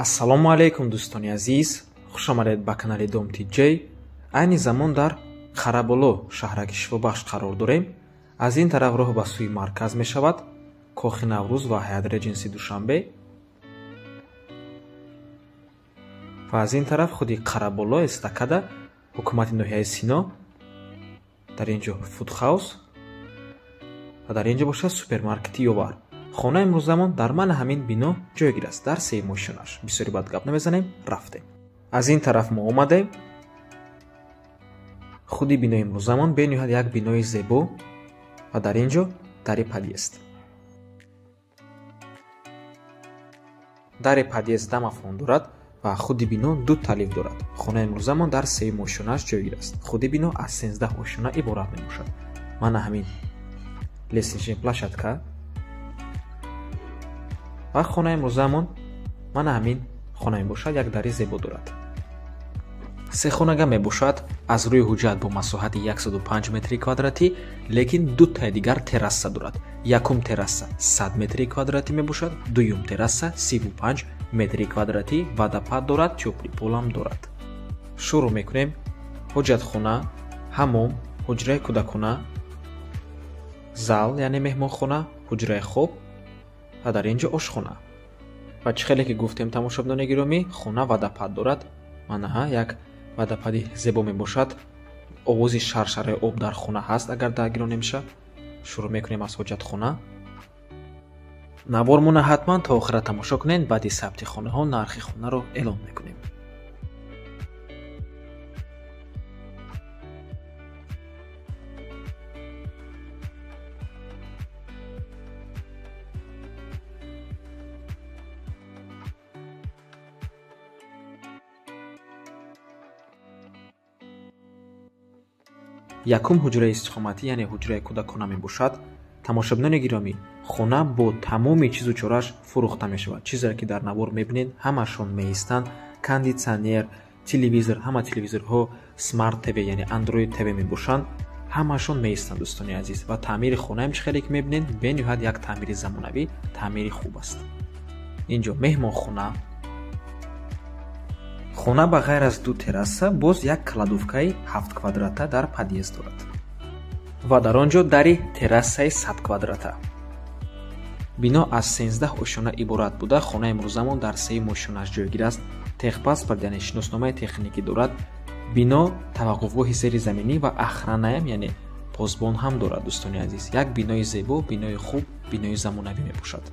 Ассалому алайкум, дӯстони азиз, хуш омадед ба канали Дом ТЖ. Айни замон дар Қараболо, шаҳраки Шифобахш қарор дорем. Аз ин тараф роҳ ба сӯи марказ мешавад, Кохи Наврӯз ва Ҳаят Реҷенси Душанбе. Ва аз ин тараф худи Қараболо, эстакада, ҳукумати ноҳияи Сино, дар ин ҷо фудхаус ва дар ин ҷо бошад супермаркети Ёвар. Хона имрӯзамон дар мана ҳамин бино ҷойгир аст, дар сеюм ошёнаш. Бисёри бад гап намезанем, рафтем. Аз ин тараф мо омадем. Худи бинои имрӯзамон бениҳоят як бинои зебо ва дар ин ҷо дари подъезд. Дари подъезд домофон дорад ва худи бино ду талиф дорад. Хонаи имрӯзамон дар сеюм ошёнаш ҷойгир аст. Худи бино аз 13 ошёна иборат мебошад. Мана ҳамин лестничная площадка ва хонаи имрӯзамон мана ҳамин хона мебошад, як дари зебо дорад. Се хонага мебошад, аз рӯи ҳуҷҷат бо масоҳати 105 метри квадратӣ, лекин дутаи дигар терраса дорад. Якум терраса 100 метри квадратӣ мебошад, дуюм терраса 35 метри квадратӣ, водопад дорад, тёплый полам дорад. Шурӯъ мекунем. Ҳоҷатхона, ҳамом, ҳуҷраи кӯдакона, зал яъне меҳмонхона, ҳуҷраи хоб ва дар ин ҷо ошхона. Ва чӣ хеле ки гуфтем, тамошобинони гиромӣ, хона водопад дорад. Манаҳа як водопади зебо мебошад. Овози шаршараи об дар хона ҳаст, агар даргиро немешавад. Шурӯъ мекунем аз ҳоҷатхона. Навормона ҳатман то охира тамошо кунед, баъди сабти хонаҳо нархи хонаро эълон мекунем. Якум ҳуҷраи истиқоматӣ, яъне ҳуҷраи кӯдакона мебошад. Тамошобинони гиромӣ, хона бо тамоми чизу чораш фурӯхта мешавад. Чизеро ки дар навор мебинед, ҳамашон меистанд. Кондитсионер, телевизор, ҳама телевизорҳо смарт ТВ, яъне Android ТВ мебошанд. Ҳамашон меистанд, дӯстони азиз. Ва таъмири хонаам чӣ хеле ки мебинед, бениҳоят як таъмири замонавӣ, таъмири хуб аст. Инҷо меҳмонхона. Хона ба ғайр аз ду терраса боз як кладовкаи 7 квадрата дар подъезд дорад ва дар он ҷо дари террасаи 100 квадрата. Бино аз 13 ошёна иборат буда, хонаи имрӯзамон дар сеюм ошёнаш ҷойгир аст. Техпаспорт, яъне шиносномаи техникӣ дорад. Бино таваққуфгоҳи зеризаминӣ ва охранаям, яъне посбон ҳам дорад, дӯстони азиз. Як бинои зебо, бинои хуб, бинои замонавӣ мебошад.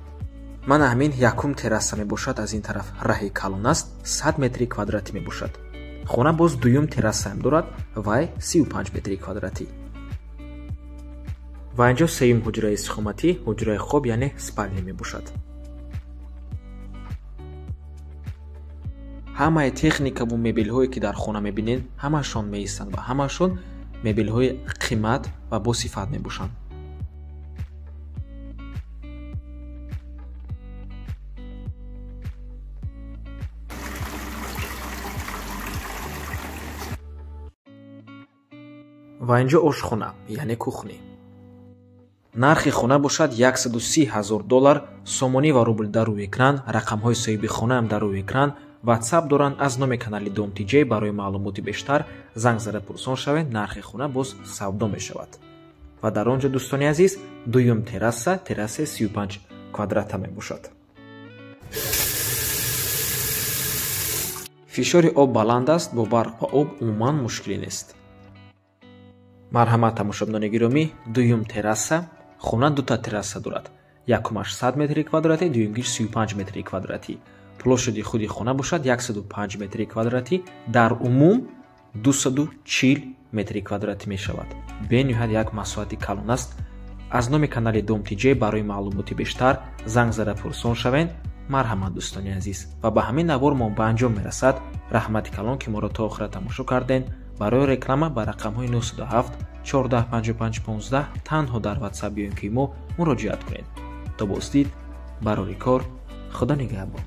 Мана ҳамин якум терраса мебошад, аз ин тараф раҳи калон аст, 100 метри квадратӣ мебошад. Хона боз дуюм террасаам дорад, вай 35 метри квадратӣ. Ва инҷо сеюм ҳуҷраи истиқоматӣ, ҳуҷраи хоб, яъне спалня мебошад. Ҳамаи техникаву мебелҳое ки дар хона мебинед, ҳамашон меистанд ва ҳамашон мебелҳои қимат ва босифат мебошанд. Ва инҷо ошхона, яъне кухни. Нархи хона бошад $130,000, сомонӣ ва рубл дар рӯи экран, рақамҳои соҳиби хонаам дар рӯи экран, WhatsApp доранд аз номи канали Дом ТЖ. Барои маълумоти бештар занг зада пурсон шавед, нархи хона боз савдо мешавад. Ва дар он ҷо, дӯстони азиз, дуюм терраса, террасаи 35 квадрата мебошад. Фишори об баланд аст, бо барқ ва об умуман мушкилӣ нест. Марҳамат, тамошобинони гиромӣ, дуюм терраса. Хона дута терраса дорад. Якумаш 100 метри квадратӣ, дуюмгиш 35 метри квадратӣ. Площади худи хона бошад 105 метри квадратӣ, дар умум 240 метри квадратӣ мешавад. Бениҳоят як масоҳати калон аст. Аз номи канали Дом ТЖ барои маълумоти бештар занг зада пурсон шавед. Марҳамат, дӯстони азиз. Ва ба ҳамин навор мо ба анҷом мерасад. Раҳмати калон ки моро то охира тамошо кардед. Барои реклама ба рақамҳои 907 14 55 15 танҳо дар WhatsApp ё ин ки мо муроҷиат кунед. То боздид, барори кор, Худо нигаҳбон.